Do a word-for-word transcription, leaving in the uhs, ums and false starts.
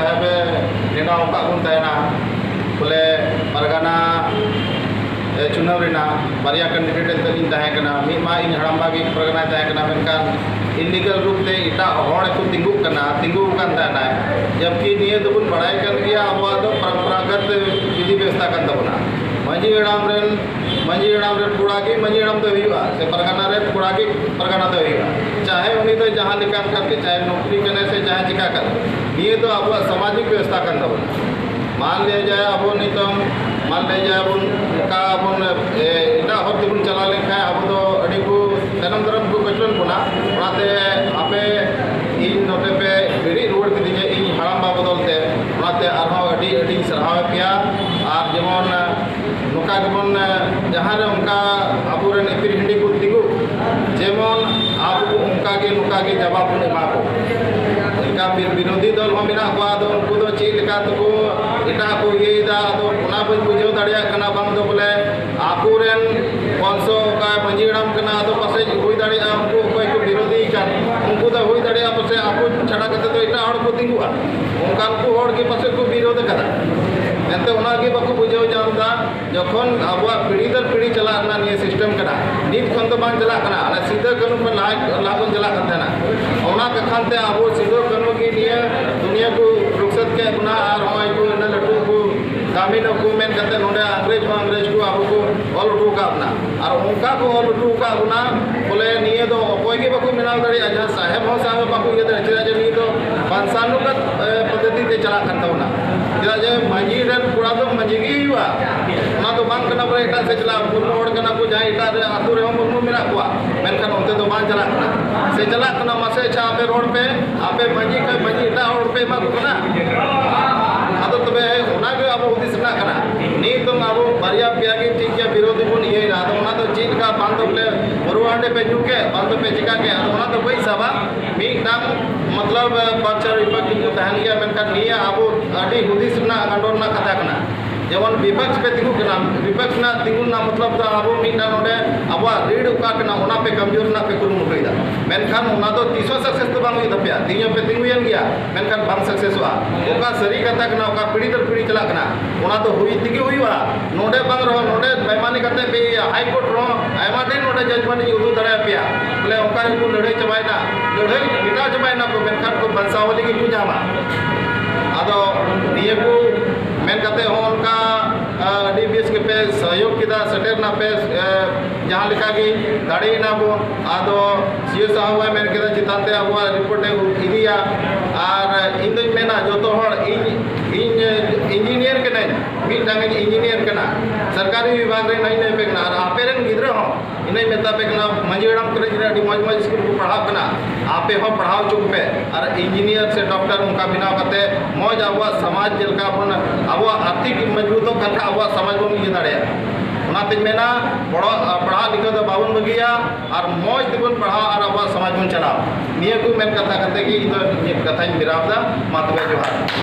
ᱡᱟᱦᱟᱸ ᱵᱮ ᱱᱮᱰᱟ ᱟᱠᱟᱫ ᱵᱚᱱ ᱛᱟᱦᱮᱱᱟ, ᱵᱚᱞᱮ ᱯᱟᱨᱜᱟᱱᱟ ᱮ, ᱪᱩᱱᱟᱹᱣ ᱨᱮᱱᱟᱜ ᱵᱟᱨᱭᱟ ᱠᱮᱱᱰᱤᱰᱮᱴ ᱮᱱᱛᱮ ᱤᱧ ᱛᱟᱦᱮᱸ ᱠᱟᱱᱟ᱾ ᱢᱤᱫ ᱢᱟ ᱤᱧ ᱦᱟᱲᱟᱢᱵᱟ ᱜᱮ ᱯᱟᱨᱜᱟᱱᱟᱭ ᱛᱟᱦᱮᱸ ᱠᱟᱱᱟ, ᱢᱮᱱᱠᱷᱟᱱ ᱤᱞᱤᱜᱟᱞ ᱨᱩᱯ ᱛᱮ ᱮᱴᱟᱜ ᱦᱚᱲ ᱠᱚ ᱛᱤᱸᱜᱩᱜ ᱠᱟᱱᱟ, ᱛᱤᱸᱜᱩ ᱟᱠᱟᱱ ᱛᱟᱦᱮᱱᱟᱭ᱾ ᱡᱟᱵᱠᱤ ᱱᱤᱭᱟᱹ ᱫᱚᱵᱚᱱ ᱵᱟᱲᱟᱭ ᱠᱟᱱ ᱜᱮᱭᱟ, ᱟᱵᱚᱣᱟᱜ ᱫᱚ ᱯᱚᱨᱚᱢᱯᱚᱨᱟᱜᱚᱛ ᱵᱤᱫᱷᱤ ᱵᱮᱵᱚᱥᱛᱷᱟ ᱠᱟᱱ ᱛᱟᱵᱚᱱᱟ᱾ ᱢᱟᱹᱡᱷᱤ ᱦᱟᱲᱟᱢ ᱨᱮᱱ ᱢᱟᱹᱡᱷᱤ ᱦᱟᱲᱟᱢ ᱨᱮᱱ ᱠᱚᱲᱟ ᱜᱮ ᱢᱟᱹᱡᱷᱤ ᱦᱟᱲᱟᱢ ᱫᱚ ᱦᱩᱭᱩᱜᱼᱟ, ᱥᱮ ᱯᱟᱨᱜᱟᱱᱟ ᱨᱮᱱ ᱠᱚᱲᱟ ᱜᱮ ᱯᱟᱨᱜᱟᱱᱟ ᱫᱚ ᱦᱩᱭᱩᱜᱼᱟ, ᱪᱟᱦᱮ ᱩᱱᱤ ᱫᱚ ᱡᱟᱦᱟᱸ ᱞᱮᱠᱟᱱ ᱠᱟᱱ ᱜᱮ, ᱪᱟᱦᱮ ᱱᱚᱠᱨᱤ ᱠᱟᱱᱟᱭ ᱥᱮ ᱡᱟᱦᱟᱸ ᱪᱤᱠᱟ ᱠᱟᱱᱟ᱾ ᱱᱤᱭᱟᱹ ᱫᱚ ᱟᱵᱚᱣᱟᱜ ᱥᱟᱢᱟᱡᱤᱠ ᱵᱮᱵᱚᱥᱛᱷᱟ ᱠᱟᱱ ᱛᱟᱵᱚᱱᱟ᱾ ᱢᱟᱱ ᱞᱤᱭᱟ ᱡᱟᱭ ᱟᱵᱚ ᱱᱤᱛᱚᱝ, ᱢᱟᱱ ᱞᱤᱭᱟ ᱡᱟᱭ ᱟᱵᱚ ᱚᱱᱠᱟ ᱵᱚᱱ, ᱮ, ᱮᱴᱟᱜ ᱦᱚᱨ ᱛᱮᱵᱚᱱ ᱪᱟᱞᱟᱣ ᱞᱮᱱᱠᱷᱟᱱ ᱟᱵᱚ ᱫᱚ ᱟᱹᱰᱤ ᱠᱚ ᱛᱟᱭᱱᱚᱢ ᱫᱟᱨᱟᱢ ᱠᱚ ᱠᱚᱪᱞᱚᱱ ᱵᱚᱱᱟ᱾ ᱚᱱᱟᱛᱮ ᱟᱯᱮ ᱤᱧ ᱱᱚᱛᱮ ᱯᱮ ᱵᱮᱨᱮᱫ ᱨᱩᱣᱟᱹᱲ ᱠᱤᱫᱤᱧᱟ ᱤᱧ ᱦᱟᱲᱟᱢᱵᱟ ᱵᱚᱫᱚᱞ ᱛᱮ, ᱚᱱᱟᱛᱮ ᱟᱨᱦᱚᱸ ᱟᱹᱰᱤ ᱟᱹᱰᱤᱧ ᱥᱟᱨᱦᱟᱣᱮᱫ ᱯᱮᱭᱟ᱾ ᱟᱨ ᱡᱮᱢᱚᱱ ᱱᱚᱝᱠᱟ ᱜᱮᱵᱚᱱ, ᱮ, ᱡᱟᱦᱟᱸ ᱨᱮ ᱚᱱᱠᱟ ᱟᱵᱚᱨᱮᱱ ᱮᱯᱤᱨ ᱦᱤᱱᱰᱤ ᱠᱚ ᱛᱤᱸᱜᱩ, ᱡᱮᱢᱚᱱ ᱟᱵᱚ ᱚᱱᱠᱟ ᱜᱮ, ᱱᱚᱝᱠᱟ ᱜᱮ ᱡᱟᱵᱟᱵ ᱵᱚᱱ ᱮᱢᱟ ᱠᱚ᱾ ᱚᱱᱠᱟ ᱵᱤ-, ᱵᱤᱨᱳᱫᱷᱤ ᱫᱚᱞ ᱦᱚᱸ ᱢᱮᱱᱟᱜ ᱠᱚᱣᱟ, ᱟᱫᱚ ᱩᱱᱠᱩ ᱫᱚ ᱪᱮᱫ ᱞᱮᱠᱟ ᱛᱮᱠᱚ ᱮᱴᱟᱜ ᱠᱚ ᱤᱭᱟᱹᱭᱮᱫᱟ, ᱟᱫᱚ ᱚᱱᱟ ᱵᱟᱹᱧ ᱵᱩᱡᱷᱟᱹᱣ ᱫᱟᱲᱮᱭᱟᱜ ᱠᱟᱱᱟ᱾ ᱵᱟᱝ ᱫᱚ ᱵᱚᱞᱮ ᱟᱠᱚᱨᱮᱱ ᱵᱚᱝᱥᱚ ᱚᱠᱟ ᱢᱟᱹᱡᱷᱤ ᱦᱟᱲᱟᱢ ᱠᱟᱱᱟ, ᱟᱫᱚ ᱯᱟᱥᱮᱡ ᱦᱩᱭ ᱫᱟᱲᱮᱭᱟᱜᱼᱟ ᱩᱱᱠᱩ ᱚᱠᱚᱭ ᱠᱚ ᱵᱤᱨᱳᱫᱷᱤ ᱠᱟᱱ, ᱩᱱᱠᱩ ᱫᱚ ᱦᱩᱭ ᱫᱟᱲᱮᱭᱟᱜᱼᱟ ᱯᱟᱥᱮᱡ ᱟᱠᱚ ᱪᱷᱟᱰᱟ ᱠᱟᱛᱮ ᱫᱚ ᱮᱴᱟᱜ ᱦᱚᱲ ᱠᱚ ᱛᱤᱸᱜᱩᱜᱼᱟ, ᱚᱱᱠᱟᱱ ᱠᱚ ᱦᱚᱲ ᱜᱮ ᱯᱟᱥᱮᱡ ᱠᱚ ᱵᱤᱨᱳᱫᱷ ᱟᱠᱟᱫᱟ᱾ ᱮᱱᱛᱮ ᱚᱱᱟ ᱜᱮ ᱵᱟᱠᱚ ᱵᱩᱡᱷᱟᱹᱣ ᱧᱟᱢ ᱮᱫᱟ᱾ ᱡᱚᱠᱷᱚᱱ ᱟᱵᱚᱣᱟᱜ ᱯᱤᱲᱦᱤ ᱫᱚᱨ ᱯᱤᱲᱦᱤ ᱪᱟᱞᱟᱜ ᱨᱮᱱᱟᱜ ᱱᱤᱭᱟᱹ ᱥᱤᱥᱴᱮᱢ ᱠᱟᱱᱟ, ᱱᱤᱛ ᱠᱷᱚᱱ ᱫᱚ ᱵᱟᱝ ᱪᱟᱞᱟᱜ ᱠᱟᱱᱟ, ᱚᱱᱟ ᱥᱤᱫᱟᱹ ᱠᱟᱹᱱᱩ ᱠᱷᱚᱱ ᱞᱟᱦᱟ, ᱞᱟᱦᱟ ᱵᱚᱱ ᱪᱟᱞᱟᱜ ᱠᱟᱱ ᱛᱟᱦᱮᱱᱟ᱾ ᱚᱱᱟ ᱠᱟᱠᱷᱟᱱ ᱛᱮ ᱟᱵᱚ ᱥᱤᱫᱟᱹ ᱠᱟᱹᱱᱩ ᱜᱮ ᱱᱤᱭᱟᱹ ᱫᱩᱱᱤᱭᱟᱹ ᱠᱚ ᱨᱩᱠᱥᱟᱹᱛ ᱠᱮᱫ ᱵᱚᱱᱟ ᱟᱨ ᱱᱚᱜᱼᱚᱭ ᱠᱚ ᱤᱱᱟᱹ ᱞᱟᱹᱴᱩ ᱠᱚ ᱫᱟᱢᱤ ᱱᱩᱠᱩ ᱢᱮᱱ ᱠᱟᱛᱮ ᱱᱚᱰᱮ ᱤᱝᱨᱮᱡᱽ ᱦᱚᱸ ᱤᱝᱨᱮᱡᱽ ᱠᱚ ᱟᱵᱚ ᱠᱚ ᱚᱞ ᱦᱚᱴᱚ ᱟᱠᱟᱫ ᱵᱚᱱᱟ᱾ ᱟᱨ ᱚᱱᱠᱟ ᱠᱚ ᱚᱞ ᱦᱚᱴᱚ ᱟᱠᱟᱫ ᱵᱚᱱᱟ, ᱵᱚᱞᱮ ᱱᱤᱭᱟᱹ ᱫᱚ ᱚᱠᱚᱭ ᱜᱮ ᱵᱟᱠᱚ ᱵᱮᱱᱟᱣ ᱫᱟᱲᱮᱭᱟᱜᱼᱟ, ᱡᱟᱦᱟᱸ ᱥᱟᱦᱮᱵ ᱦᱚᱸ ᱥᱟᱦᱮᱵ ᱵᱟᱠᱚ ᱤᱭᱟᱹ ᱫᱟᱲᱮᱭᱟᱜᱼᱟ, ᱪᱮᱫᱟᱜ ᱡᱮ ᱱᱤᱭᱟᱹ ᱫᱚ ᱵᱚᱝᱥᱟᱱᱩᱜᱚᱛ, ᱮ, ᱯᱚᱫᱽᱫᱷᱚᱛᱤ ᱛᱮ ᱪᱟᱞᱟᱜ ᱠᱟᱱ ᱛᱟᱵᱚᱱᱟ᱾ ᱪᱮᱫᱟᱜ ᱡᱮ ᱢᱟᱹᱡᱷᱤ ᱨᱮᱱ ᱠᱚᱲᱟ ᱫᱚ ᱢᱟᱹᱡᱷᱤ ᱜᱮ ᱦᱩᱭᱩᱜᱼᱟ, ᱚᱱᱟ ᱫᱚ ᱵᱟᱝ ᱠᱟᱱᱟ ᱵᱚᱞᱮ ᱮᱴᱟᱜ ᱥᱮᱫ ᱪᱟᱞᱟᱜᱼᱟ᱾ ᱢᱩᱨᱢᱩ ᱦᱚᱲ ᱠᱟᱱᱟ ᱠᱚ, ᱡᱟᱦᱟᱸᱭ ᱮᱴᱟᱜ ᱨᱮ ᱟᱹᱛᱩ ᱨᱮᱦᱚᱸ ᱢᱩᱨᱢᱩ ᱢᱮᱱᱟᱜ ᱠᱚᱣᱟ, ᱢᱮᱱᱠᱷᱟᱱ ᱚᱱᱛᱮ ᱫᱚ ᱵᱟᱝ ᱪᱟᱞᱟᱜ ᱠᱟᱱᱟ᱾ ᱥᱮ ᱪᱟᱞᱟᱜ ᱠᱟᱱᱟ? ᱢᱟᱥᱮ ᱟᱪᱪᱷᱟ, ᱟᱯᱮ ᱨᱚᱲ ᱯᱮ, ᱟᱯᱮ ᱢᱟᱹᱡᱷᱤ ᱠᱷᱚᱱ ᱢᱟᱹᱡᱷᱤ ᱮᱴᱟᱜ ᱦᱚᱲ ᱯᱮ ᱮᱢᱟ ᱠᱚ ᱠᱟᱱᱟ? ᱟᱫᱚ ᱛᱚᱵᱮ ᱚᱱᱟᱜᱮ ᱟᱵᱚ ᱦᱩᱫᱤᱥ ᱨᱮᱱᱟᱜ ᱠᱟᱱᱟ᱾ ᱱᱤᱛ ᱫᱚ ᱟᱵᱚ ᱵᱟᱨᱭᱟ ᱯᱮᱭᱟ ᱜᱮ ᱴᱷᱤᱠ ᱜᱮᱭᱟ, ᱵᱤᱨᱳᱫᱷᱤ ᱵᱚᱱ ᱤᱭᱟᱹᱭᱮᱱᱟ᱾ ᱟᱫᱚ ᱚᱱᱟ ᱫᱚ ᱪᱮᱫ ᱞᱮᱠᱟ, ᱵᱟᱝ ᱫᱚ ᱵᱚᱞᱮ ᱯᱟᱹᱨᱣᱟᱹ ᱦᱟᱺᱰᱤ ᱯᱮ ᱧᱩ ᱠᱮᱫ, ᱵᱟᱝ ᱫᱚ ᱯᱮ ᱪᱤᱠᱟ ᱠᱮᱫ, ᱟᱫᱚ ᱚᱱᱟ ᱫᱚ ᱵᱟᱹᱧ ᱥᱟᱵᱟ᱾ ᱢᱤᱫᱴᱟᱝ ᱢᱚᱛᱞᱚᱵ ᱯᱟᱠᱥ ᱟᱨ ᱵᱤᱯᱚᱠᱥ ᱠᱤᱱᱛᱩ ᱛᱟᱦᱮᱱ ᱜᱮᱭᱟ, ᱢᱮᱱᱠᱷᱟᱱ ᱱᱤᱭᱟᱹ ᱟᱵᱚ ᱟᱹᱰᱤ ᱦᱩᱫᱤᱥ ᱨᱮᱱᱟᱜ ᱜᱟᱸᱰᱚ ᱨᱮᱱᱟᱜ ᱠᱟᱛᱷᱟ ᱠᱟᱱᱟ᱾ ᱡᱮᱢᱚᱱ ᱵᱤᱯᱚᱠᱥ ᱯᱮ ᱛᱤᱸᱜᱩ ᱠᱟᱱᱟ, ᱵᱤᱯᱚᱠᱥ ᱨᱮᱱᱟᱜ ᱛᱤᱸᱜᱩ ᱨᱮᱱᱟᱜ ᱢᱚᱛᱞᱚᱵ ᱫᱚ ᱟᱵᱚ ᱢᱤᱫᱴᱟᱝ ᱱᱚᱰᱮ ᱟᱵᱚᱣᱟᱜ ᱨᱤᱲ ᱚᱠᱟ ᱠᱟᱱᱟ, ᱚᱱᱟ ᱯᱮ ᱠᱟᱢᱡᱳᱨ ᱨᱮᱱᱟᱜ ᱯᱮ ᱠᱩᱨᱩᱢᱩᱴᱩᱭᱮᱫᱟ᱾ ᱢᱮᱱᱠᱷᱟᱱ ᱚᱱᱟ ᱫᱚ ᱛᱤᱥ ᱦᱚᱸ ᱥᱟᱠᱥᱮᱥ ᱫᱚ ᱵᱟᱝ ᱦᱩᱭᱩᱜ ᱛᱟᱯᱮᱭᱟ᱾ ᱛᱤᱦᱤᱧ ᱦᱚᱸ ᱯᱮ ᱛᱤᱸᱜᱩᱭᱮᱱ ᱜᱮᱭᱟ, ᱢᱮᱱᱠᱷᱟᱱ ᱵᱟᱝ ᱥᱟᱠᱥᱮᱥᱚᱜᱼᱟ᱾ ᱚᱠᱟ ᱥᱟᱹᱨᱤ ᱠᱟᱛᱷᱟ ᱠᱟᱱᱟ, ᱚᱠᱟ ᱯᱤᱲᱦᱤ ᱫᱚᱨ ᱯᱤᱲᱦᱤ ᱪᱟᱞᱟᱜ ᱠᱟᱱᱟ, ᱚᱱᱟ ᱫᱚ ᱦᱩᱭ ᱛᱮᱜᱮ ᱦᱩᱭᱩᱜᱼᱟ᱾ ᱱᱚᱰᱮ ᱵᱟᱝ ᱨᱮᱦᱚᱸ, ᱱᱚᱰᱮ ᱵᱮᱢᱟᱱᱤ ᱠᱟᱛᱮ ᱯᱮ ᱤᱭᱟᱹᱭᱟ, ᱦᱟᱭ ᱠᱳᱨᱴ ᱨᱮᱦᱚᱸ ᱟᱭᱢᱟ ᱰᱷᱮᱨ ᱱᱚᱰᱮ ᱡᱟᱡᱽᱢᱮᱱᱴ ᱤᱧ ᱩᱫᱩᱜ ᱫᱟᱲᱮᱭᱟᱯᱮᱭᱟ᱾ ᱵᱚᱞᱮ ᱚᱱᱠᱟ ᱜᱮᱠᱚ ᱞᱟᱹᱲᱦᱟᱹᱭ ᱪᱟᱵᱟᱭᱮᱱᱟ, ᱞᱟᱹᱲᱦᱟᱹᱭ ᱢᱮᱴᱟᱣ ᱪᱟᱵᱟᱭᱮᱱᱟ ᱠᱚ, ᱢᱮᱱᱠᱷᱟᱱ ᱠᱚ ᱵᱟᱧᱪᱟᱣ ᱞᱟᱹᱜᱤᱫ ᱠᱚ ᱧᱟᱢᱟ᱾ ᱟᱫᱚ ᱱᱤᱭᱟᱹ ᱠᱚ ᱢᱮᱱ ᱠᱟᱛᱮ ᱦᱚᱸ ᱚᱱᱠᱟ, ᱟ, ᱟᱹᱰᱤ ᱵᱮᱥ ᱜᱮᱯᱮ ᱥᱚᱦᱭᱳᱜᱽ ᱠᱮᱫᱟ, ᱥᱮᱴᱮᱨ ᱱᱟᱯᱮ, ᱮ, ᱡᱟᱦᱟᱸ ᱞᱮᱠᱟ ᱜᱮ ᱫᱟᱲᱮᱭᱮᱱᱟ ᱵᱚᱱ᱾ ᱟᱫᱚ ᱥᱤᱭᱳ ᱥᱟᱦᱟᱵ ᱮ ᱢᱮᱱ ᱠᱮᱫᱟ ᱪᱮᱛᱟᱱ ᱛᱮ ᱟᱵᱚᱣᱟᱜ ᱨᱤᱯᱳᱨᱴ ᱮ ᱤᱫᱤᱭᱟ᱾ ᱟᱨ ᱤᱧ ᱫᱚᱧ ᱢᱮᱱᱟ ᱡᱚᱛᱚ ᱦᱚᱲ, ᱤᱧ, ᱤᱧ ᱤᱧᱡᱤᱱᱤᱭᱟᱨ ᱠᱟᱹᱱᱟᱹᱧ, ᱢᱤᱫᱴᱟᱝ ᱤᱧ ᱤᱧᱡᱤᱱᱤᱭᱟᱨ ᱠᱟᱱᱟ, ᱥᱚᱨᱠᱟᱨᱤ ᱵᱤᱵᱷᱟᱜᱽ ᱨᱮ ᱱᱚᱜᱼᱚᱭ ᱞᱟᱹᱭ ᱟᱯᱮ ᱠᱟᱱᱟ, ᱟᱨ ᱟᱯᱮ ᱨᱮᱱ ᱜᱤᱫᱽᱨᱟᱹ ᱦᱚᱸ ᱤᱱᱟᱹᱧ ᱢᱮᱛᱟ ᱯᱮ ᱠᱟᱱᱟ, ᱢᱟᱹᱡᱷᱤ ᱦᱟᱲᱟᱢ ᱠᱚᱨᱮ ᱡᱩᱫᱤ ᱟᱹᱰᱤ ᱢᱚᱡᱽ ᱢᱚᱡᱽ ᱥᱠᱩᱞ ᱠᱚ ᱯᱟᱲᱦᱟᱜ ᱠᱟᱱᱟ, ᱟᱯᱮ ᱦᱚᱸ ᱯᱟᱲᱦᱟᱣ ᱦᱚᱪᱚ ᱠᱚᱯᱮ᱾ ᱟᱨ ᱤᱧᱡᱤᱱᱤᱭᱟᱨ ᱥᱮ ᱰᱚᱠᱴᱚᱨ ᱚᱱᱠᱟ ᱵᱮᱱᱟᱣ ᱠᱟᱛᱮ ᱢᱚᱡᱽ ᱟᱵᱚᱣᱟᱜ ᱥᱚᱢᱟᱡᱽ ᱪᱮᱫ ᱞᱮᱠᱟ ᱵᱚᱱ, ᱟᱵᱚᱣᱟᱜ ᱟᱨᱛᱷᱤᱠ ᱢᱚᱡᱽᱵᱩᱛᱚᱜ ᱠᱟᱱ ᱠᱷᱟᱱ ᱟᱵᱚᱣᱟᱜ ᱥᱚᱢᱟᱡᱽ ᱵᱚᱱ ᱤᱭᱟᱹ ᱫᱟᱲᱮᱭᱟᱜᱼᱟ᱾ ᱚᱱᱟᱛᱤᱧ ᱢᱮᱱᱟ, ᱯᱟᱲᱦᱟᱜ, ᱯᱟᱲᱦᱟᱜ ᱞᱤᱠᱷᱟᱹ ᱫᱚ ᱵᱟᱵᱚᱱ ᱵᱟᱹᱜᱤᱭᱟ ᱟᱨ ᱢᱚᱡᱽ ᱛᱮᱵᱚᱱ ᱯᱟᱲᱦᱟᱣ ᱟᱨ ᱟᱵᱚᱣᱟᱜ ᱥᱚᱢᱟᱡᱽ ᱵᱚᱱ ᱪᱟᱞᱟᱣ᱾ ᱱᱤᱭᱟᱹ ᱠᱚ ᱢᱮᱱ ᱠᱟᱛᱷᱟ ᱠᱟᱛᱮ ᱜᱮ ᱤᱧ ᱫᱚ ᱤᱧᱟᱹᱜ ᱠᱟᱛᱷᱟᱧ ᱵᱮᱨᱟᱣ ᱮᱫᱟ᱾ ᱢᱟ ᱛᱚᱵᱮ ᱡᱚᱦᱟᱨ᱾